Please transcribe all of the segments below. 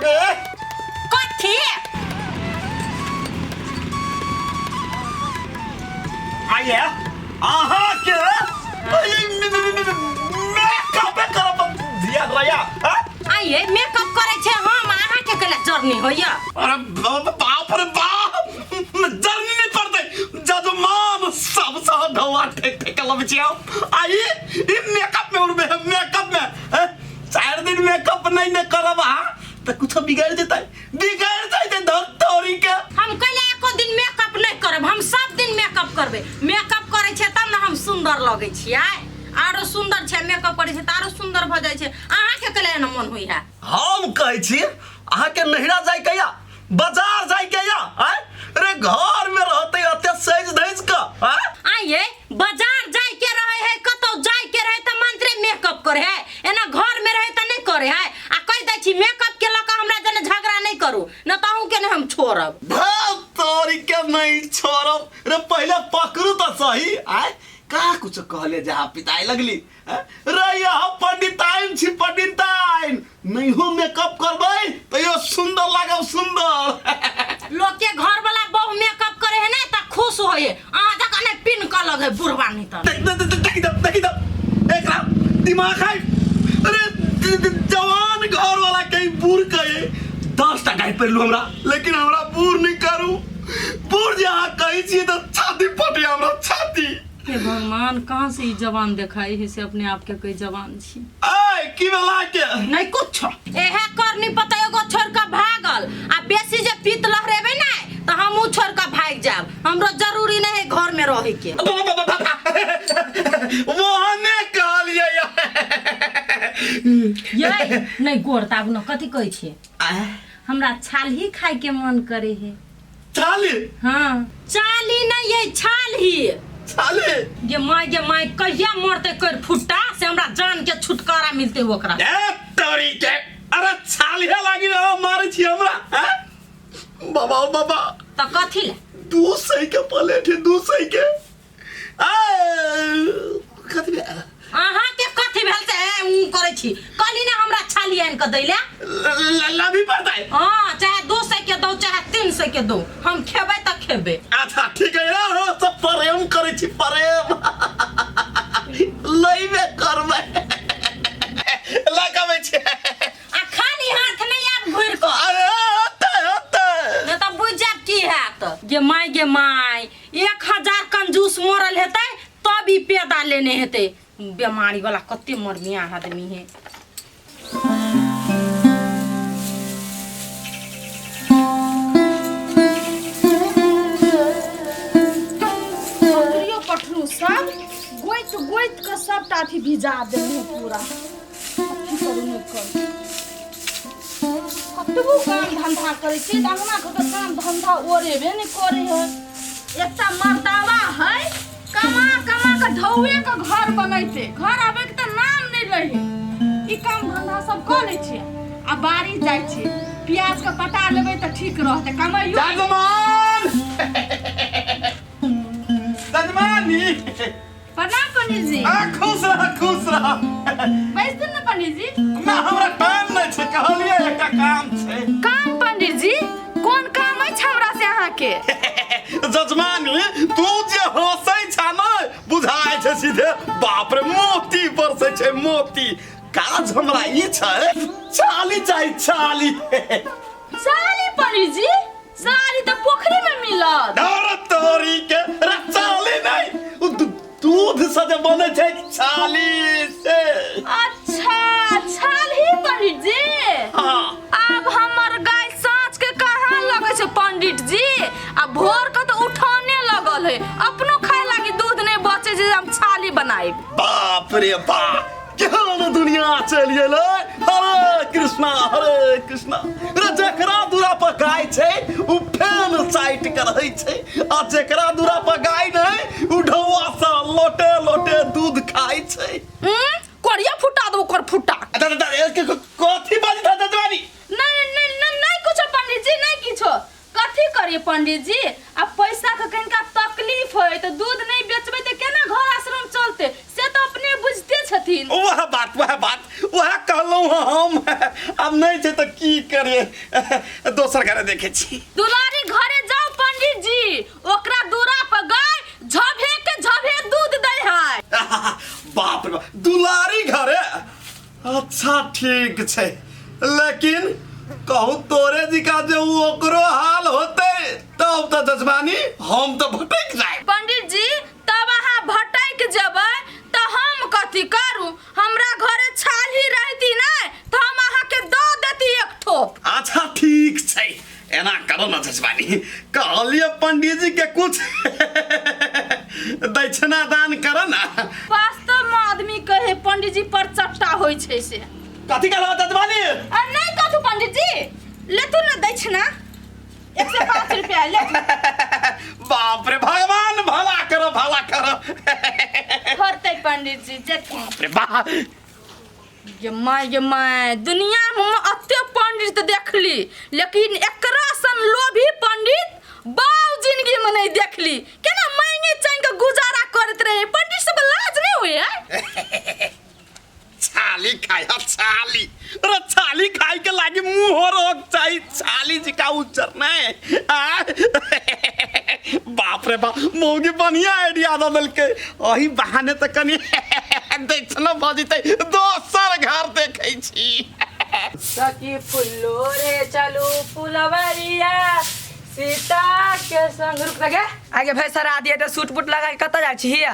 गे। कथी? आइए अहाँ के मेकअप करब ध्यान रहिया, हाँ? आइए मेकअप करै छै हम, अहाँ के केला जरनी होइया? अरे बाप रे बाप, जरनी नहीं पड़ते, जजमान सब सह ढवा ठेक ठेक लबै छी हम। आइए ई मेकअप में उड़बे है, मेकअप में हैं? 4 दिन मेकअप नहीं ने करब अहाँ तऽ कुछो बिगड़ जेतै, बिगड़ जेतै धर तोरी के। हम कैला एको दिन मेकअप नहीं करब? हम सब दिन मेकअप करबै। मेकअप करै छियै तब ने हम सुंदर लगै छियै। आरो सुंदर छै, मेकअप करै छै तऽ आरो सुंदर भऽ जाइ छै। अहाँके कैला एना मन होइ है? हम कहै छी अहाँके नहिरा जाय के या बाजार जाय के या आय रे घर में रहते अते सज धज के आय। आइए बाजार जाय के रहे है, कतौ जाय के रहे तऽ मंत्रे मेकअप करे है, एना घर में रहे तऽ नहीं करे है। आ कहि दै छी मेकअप के लऽ कऽ हमरा जने झगड़ा नहीं करू, न तऽ अहूँ के नहीं हम छोड़ब। धत तोरी के नहीं छोड़ब रे, पहले पकड़ू तऽ सही। आय का कुछ कहले जहाँ पिताई लगली हैं? रे यहाँ पंडिताइन छी पंडिताइन, नहीं हो मेकअप करबै तैयो सुंदर लागब सुंदर। लोग के घर वाला बहु मेकअप करे है ना त खुश होए, अहाँ जकाँ नहीं पिन क लगे बुढ़वा नहीं त। देख देख देख देख देख देख देख एकरा दिमाग है। अरे जवान घर वाला कहीं बूढ़ कहे 10 टका ही पड़लू हमरा, लेकिन हमरा बूढ़ नहीं करू। बूढ़ जे अहाँ कहै छियै तऽ छाती फटे हमरा छाती। हे भगवान, कहाँ से ई जवान देखाई है से अपने आप के कोई जवान छी? ऐ की भेला के? नहीं कुछ एहे करनी पता, एगो छोड़ के भागल आ बेसी जे पीत लहरेबे ना तो हमहू छोड़ के भाग जाब। हमरो जरूरी नहीं है घर में रहे के। वो हमें कहलिए ये नहीं गोर ताब न कथी कहै छियै? हमरा छालही खाय के मन करे है। छाली? हाँ चाली नहीं ये छालही। छाली? गे माय गे माय, कहिया मरते कर फुट्टा से हमरा जान के छुटकारा मिलते ओकरा। ए तोरी के, अरे छालिया लागी रहो मारे छी हमरा, हैं? बाबा ओ बाबा। त कथी ले? 200 के प्लेट है, 200 के। आ कथी भेल? अहाँ के कथी भेल से ए ऊ करै छी? कहली ना हमरा छाली आनि के दैले। लभी पड़तै। हाँ चाहे 200 के दौ चाहे 300 के दौ, हम खेबै त खेबै। अच्छा ठीक है, हाँ, सब प्रेम करै छी प्रेम लइबे करबै, लगाबै छी। आ खाली हाथ नहीं आब घुरि कऽ। अरे होतै होतै, नहीं तऽ बुझि जायब की हैत। गे माय गे माय, 1000 कंजूस मरल हेतै तब ई पेदा लेने हेतै। बीमारी वाला कते मरमिया आदमी है। बकरियो पठरू सब गोइत गोइत के सबटा अथी भिजा देने है पूरा। की करू नहि करू, कतबो काम धंधा करै छी तऽ अंगना घर के काम धंधा ओरेबे नहि करै है। एकटा मर्दावा है कमा कमा के ढौए के घर बनैते, घर आबै के तऽ नाम नहि रहे। ई काम धंधा सब कऽ लै छियै आ बाड़ी जाइ छियै, प्याज के पटा लेबै तऽ ठीक रहतै कमाइयो। जजमान जजमानी। प्रणाम पंडित जी। आ खुश रह खुश रह। बैसू ने पंडित जी। ना हमरा टाइम नहीं छै, कहलिए एकटा काम छै। काम पंडित जी? कोन काम अछि हमरा से अहाँके? जजमानी तू जे हंसै छा ने बुझाइ छै सीधे बाप रे मोती बरसै छै मोती। काज हमरा ई छै, चाली चाही चाली। चाली पंडित जी? साड़ी तऽ पोखरी में मिलत। डर तोरी के रे चाली नहीं, उ दूध से जे बनै छै चाली से। अच्छा छालही पंडित जी। हाँ। आब हमर गाय साँझ के कहाँ लगै छै पंडित जी, आ भोर के तऽ उठाने लगल है, अपनो खाय लागी दूध नहीं बचे जे हम छाली बनाइब। बाप रे बाप, केहन दुनिया चलि गेलै। हरे कृष्णा हरे कृष्णा। रे जकरा दूरा पर गाय छै उ फेन साइट के रहै छै, आ जकरा दूरा पर गाय नहि उ ढौआ से लोटे लोटे दूध खाइ छै। कोरिया फुटा दो ओकर फुटा। अच्छा, अच्छा, अच्छा, कथी बाजै था जजमानी? नहीं, नहीं, नहीं, नहीं कुछो पंडित जी, नहीं किछो। कथी करिए पंडित जी, अब पैसा के कनिका तकलीफ है तो दूध नहीं बेचबे तो केना घर आश्रम चलते, से तो अपने बुझते छथिन। वह बात वह बात, वएह कहलहुँ हँ हम। आब नहि छै तऽ की करियै, दोसर घरे देखै छी। दुलारी घरे जाओ पंडित जी, ओकरा दूरा पर गाय झभे के झभे दूध दै है। बाप रे बाप, दुलारी घरे? अच्छा ठीक छै, लेकिन कहू तोरे जी का जे उ ओकरो हाल होते तब तऽ जजमानी हम तऽ भटक जाए। पंडित जी तब अहाँ भटक जेबै तऽ हम कथी करू? हमरा घरे छाली रहती नै तऽ हम अहाँके दऽ देती एक ठोप। अच्छा ठीक छै, एना करो न जजमानी, कहलिए पंडित जी के कुछ दक्षिणा दान करो ना। वास्तव में आदमी कहे पंडित जी पर चट्टा होइ छै से। कथी कहलौ जजमानी? आ नहीं कथू पंडित जी, लेतू न दक्षिणा 105 रुपया ले। बाप रे, भगवान भला करो, भला करो। होतै पंडित जी जेथिन। बाप रे बाप। ये my, ये my, दुनिया में हम अते पंडित देखली लेकिन एकरा सन लोभी पंडित बाव जिंदगी में नहीं देखली। केना मांगे चांग के गुजारा करत रहे पंडित सब, लाज नहीं हुए है? छाली खाई हा छाली, अरे छाली खाई के लागी मुंह हो रोक चाही, छाली जी का उज्जर नहीं आ? बाप रे बाप, मौगी बढ़िया आइडिया दऽ देलकै, अही बहाने तऽ कनि दक्षिणा भऽ जेतै, दोसर घर देखै छी। सखी फुल्लो रे चलू फुलवरिया सीता के संग। रुक लगे आगे भाई सर आदि तो सूट बुट लगा के कतऽ जाइ छी हिया?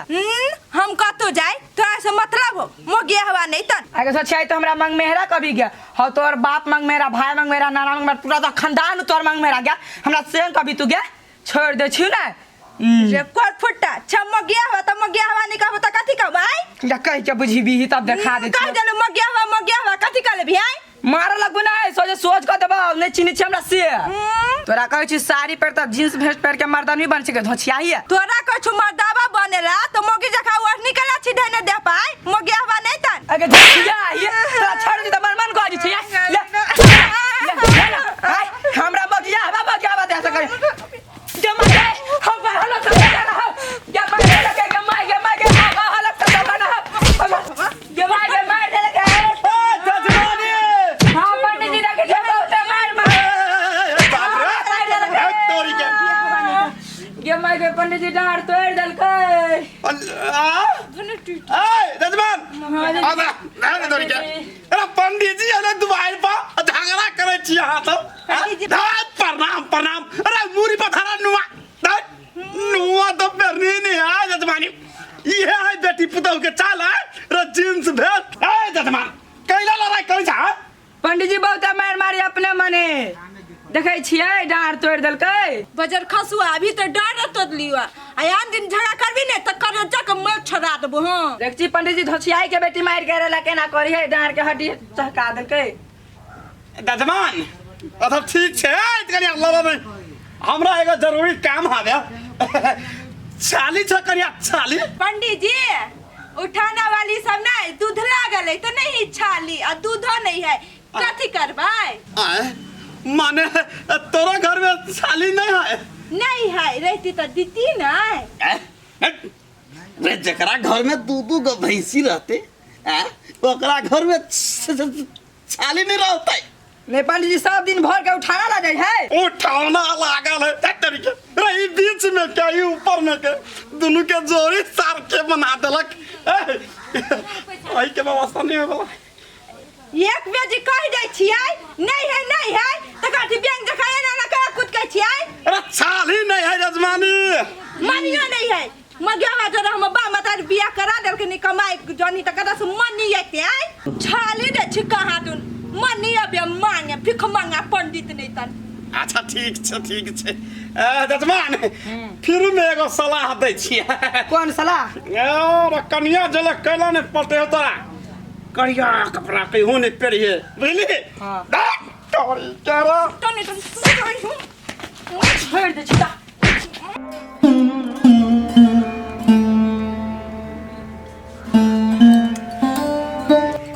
हम कतौ जाय तोरा से मतलब हो मोगिया हवा नहीं तन। आगे सोच आई तो हमरा मंग मेहरा कभी गया हो, तोर बाप मंग मेहरा, भाई मंग मेहरा, नाना मंग मेहरा, पूरा तो खानदान तोर मंग मेहरा गया, हमरा सेम कभी तू गया छोड़ दे छी ना। रे कोर फुट्टा छ मोगिया हवा त मोगिया हवा नहीं कहबो त कथी कहबो आय? जा कह के बुझीबी तब देखा दे। कह देलु मोगिया हवा, मोगिया हवा कथी कहले भी आय? मारे लगबो ना, सोचे सोच के देबो नहीं चिन्है छी हमरा से। तोरा कहै छी साड़ी पर त जींस भेंट पहिर के मर्दानी बन छै धोछियाही है। तोरा कहै छु मर्दावा बनेला त मोगी जखा ओढ़नी के लाछी धैने दे पाय मोगिया हवा नहीं तन। अगे धोछिया ही तोरा छोड़ दी त मन मन कह दी छी। ले ले ले ले, आय हमरा मोगिया हवा मोगिया हवा दे सकै जमा दे हम हालत से रहा जमा दे के जमा जमा के हालत से रहा जमा जमा दे के। ए जजमानी! हां पंडित जी रखे छै बहुत मार मार। ए, बाप रे, ए, तोरी के गे माय के पंडित जी डाँर तोड़ देलकै। आ? ए जजमान, आबे ना तोरी के। अरे पंडित जी अरे दुआर पर झगड़ा करै छी अहाँ सब? पंडित जी। प्रणाम प्रणाम। अरे मूरी पर धरा नुआ, धर। नुआ तो पेरनी नहीं है जजमानी, इहे है बेटी पुतहु के चाल है रे जींस भेट। ए जजमान कैला लड़ाई करै छ? पंडित जी बहुत मार मारी अपने मने देखै छियै डाँर तोड़ देलकै। बजर खसुआ अभी तो डर तोड़ लियो आ आन दिन झगड़ा करबी ने त करेजा के मर छड़ा देबो। हां देख छी पंडित जी धोछियाई के बेटी मार के रहला केना करी है, डाँर के हड्डी चहका देलकै। जजमान अच्छा ठीक छै, कनिया लड़ा नहीं, हमरा एगो जरूरी काम हवे। छाली छ कनिया छाली। पंडित जी उठाना वाली सब नहीं दूध लागल है तो नहीं छाली आ दूधो नहीं है कथी करबै? आय माने तोरा घर में छाली नहीं है? नहीं है, रहती तो दीती ना। रे जकरा घर में दू दू गो भैंसी रहते आ ओकरा घर में छाली नहीं रहते। नहीं पंडित जी सब दिन भर के उठाना ला जाए है। उठाना लागल है तक तरीके रही बीच में के ई ऊपर में के दुनू के जोड़ी सार के बना देलक। एहि के व्यवस्था नहीं होय वाला। एक बेजी कह दै छियै नहीं है नहीं है त कथी बैंक जखा एना एना करा कूद के छियै? अरे छाली नहीं है जजमानी। मनियो नहीं है मगियावा जरा हम बा माता बियाह करा देलके नहीं कमाई जनी त कदा से मनी आते आय छाली दे छी कहाँ दुन मनी अबे मांगे भिख मांगा पंडित नहीं तन। अच्छा ठीक छै ठीक छै। जजमान फिर में एगो सलाह दै छियै। कौन सलाह? और कनिया जले कैला नहीं पटे हो तोरा करिया कपड़ा कहियो नहीं पहिरिहे बुझली? हाँ। तोरी केरा तनी तनी छोड़ दे छी ता।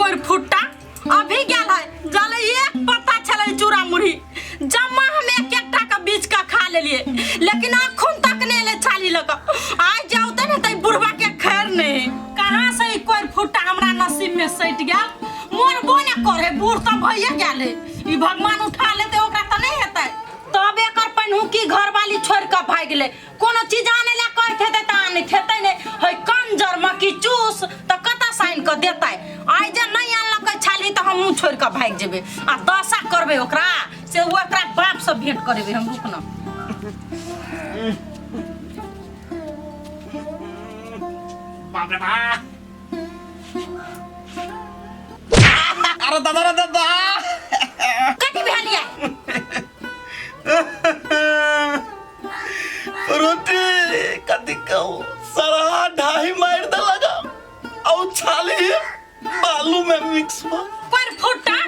कोई फुट्टा अभी गेल है जले एक पत्ता छलै चूड़ा मुरही जम्मा हम एक एकटा के बीच का खा लेलिए लेकिन अखुन तक नहीं एलै छाली लऽ कऽ। आइ जाउ तऽ ने तै बुढ़बा के खैर नहीं, कहाँ से ई कोई फुट्टा हमरा नसीब में सटि गेल। मोर ने करे बूढ़ तऽ भइए गेल है ई भगवान उठा लेतै ओकरा तऽ नहि हेतै तब एकर पनहुकी घरवाली छोड़ि कऽ भागि गेलै कोनो चीज आनै लए कहैत हेतै तऽ आनैत हेतै नहि है कंजर मक्की चूस तऽ कतऽ से आनि कऽ देतै आइ जे नहि आनलकै छाली तऽ हमहूँ छोड़ि कऽ भागि जेबै आ दशा करबै ओकरा से ओ एकरा बापसँ भेंट करेबै हम रुक न बाप रे बाप अरे दादा रे दादा कथी भेलियै रोटी कथी कहू सरा ढाई मार देलक और छाली बालू में मिक्स बा पर फुटा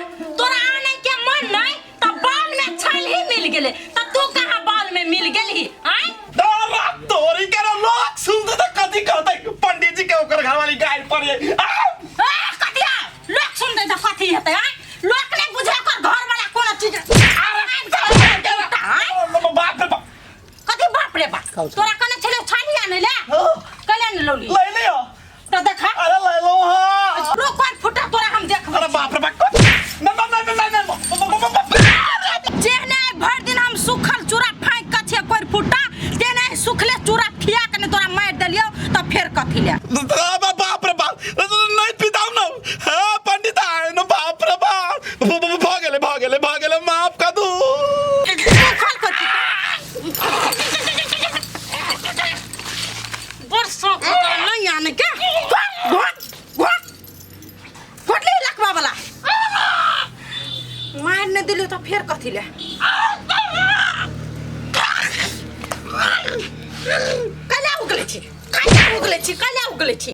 तोरा आने के मन नहीं त बाल में छाल ही मिल गेले त तू कहाँ बाल में मिल गेलही आय दारा तोरी के लोग सुनते त कथी कहते पंडित जी के ओकर घरवाली गाय पर ये ए कथिया लोग सुनते त कथी हेतै आय लोग ने बुझे ओकर घर वाला कोनो चीज अरे आय बाप रे बाप कथी बाप रे बाप तोरा कने छले छाली आने ले कले ने लौली ले लियो त देखा अरे ले लो हां रुक पर फुटा तोरा हम देखबै अरे बाप रे बाप ना ना ना ना ना जेहने आइ भरि दिन हम सुखल चूड़ा फाँकि कऽ छियै कोरि फुटा तेहने आइ सुखले चूड़ा खिया कऽ ने तोरा मारि देलियौ तऽ फेर कथी ले बाप रे बाप नहीं पिताऊ ना हाँ पंडित आए ना बाप रे बाप भ गेले भ गेले भ गेले माफ कर दू सुखल कोरि फुटा बड़ शौक तोरा नहि आने के घोट घोट घोट घोटली लकवा वाला मारि नहि देलियौ तऽ फेर कथी ले कला उगले छी कला उगले छी कला उगले छी।